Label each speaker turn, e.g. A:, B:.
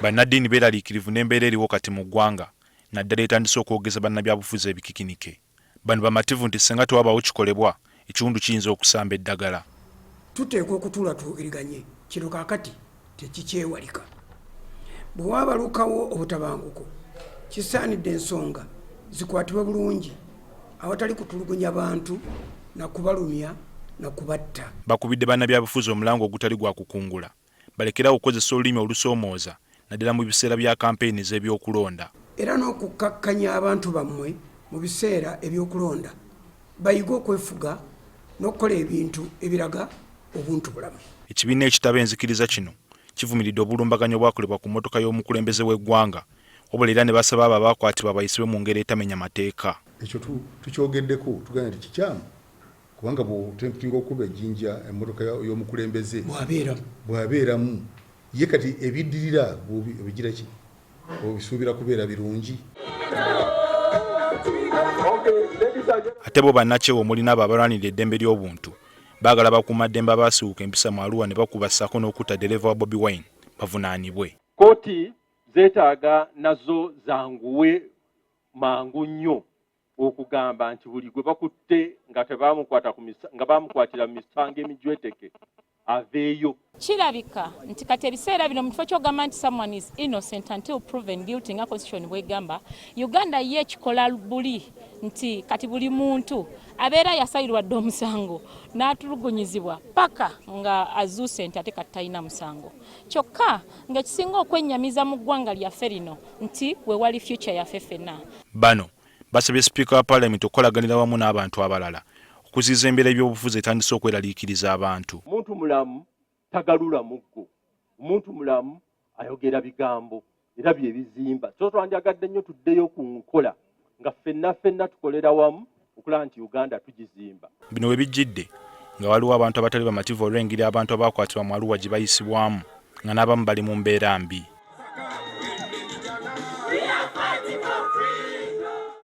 A: Bannaddiini beeraliikirivu n'embeera eriwo kati mu ggwanga naddala etandise okwogeza bannabyabufuzi ebikikinike. Bano bamativu nti singa tewabaawo kikolebwa, ekiwundu kiyinza okusamba eddagala.
B: Tuteekwa okutuula twogerganye, kino kaakati tekikyewalika. Bwe wabalukawo obutabanguko, kisaanidde ensonga zikwatibwe bulungi awatali kutulugunya bantu na kubalumya na kubatta.
A: Bakubidde bannabyabufuzi omulanga ogutali gwa kukungula balekere awo okukozesa olulimi olusoomooza naddala mu biseera bya kampeyini z'ebyokulonda.
B: Era n'okukkakkanya abantu bammwe mu biseera eby'okulonda bayige okwefuga n'okukola ebintu ebiraga obuntubulamu.
A: Ekibiina ekitaba enzikiriza kino kivumiridde obulumbaganyi obwakolebwa ku mmotoka y'omukulembeze w'eggwanga wabula era ne basaba abo abaakwatibwa bayisibwe mu ngeri etamenya mateeka.
C: Ekyo tukyogeddeko tugambye nti kikyamu kubanga bw'otentinga okuba ejjinja emmotoka y'omukulembeze bw'abeeramu ye kati ebiddirira obigira ki obisuubira kubeera birungi.
A: Ate bo bannakyewa omuli n'abo abalwanirira eddembe ly'obuntu baagala bakuumaddembe abaasiwuuka empisa mu Arua ne bakuba ssaako n'okutta ddereeva wa Bobi Wine bavunaanibwe.
D: Kkooti zeetaaga nazo zanguwe mangu nnyo okugamba nti buli gwe bakutte nga tebamukwata nga bamukwatira mu misango emijweteke aveeyo.
E: Kirabika nti kati ebiseera bino mu kifo ky'ogamba nti someone is innocent until proven guilty nga constitution bwegamba, Uganda ye ekikola buli nti kati buli muntu abeera yasalirwa dda omusango n'atulugunyizibwa paka nga azuuse nti ate kati talina musango. Kyokka ng'ekisinga okwennyamiza mu ggwanga lyaffe lino nti wewali future yaffe ffenna.
A: Bano basabye sipiika wa palamenti okukolaganira wamu n'abantu abalala okuziyiza embeera y'ebyobufuzi etandise okweraliikiriza abantu.
D: Omuntu mulamu tagalula muggo, omuntu mulamu ayogera bigambo era bye bizimba. So twandyagadde nnyo tuddeyo ku nkola nga ffenna ffenna tukolera wamu okulaba nti Uganda tugizimba.
A: Bino we bijjidde nga waliwo abantu abatali bamativu olw'engeri abantu abaakwatibwa mu Arua gye bayisibwamu nga n'abamu bali mu mbeera mbi.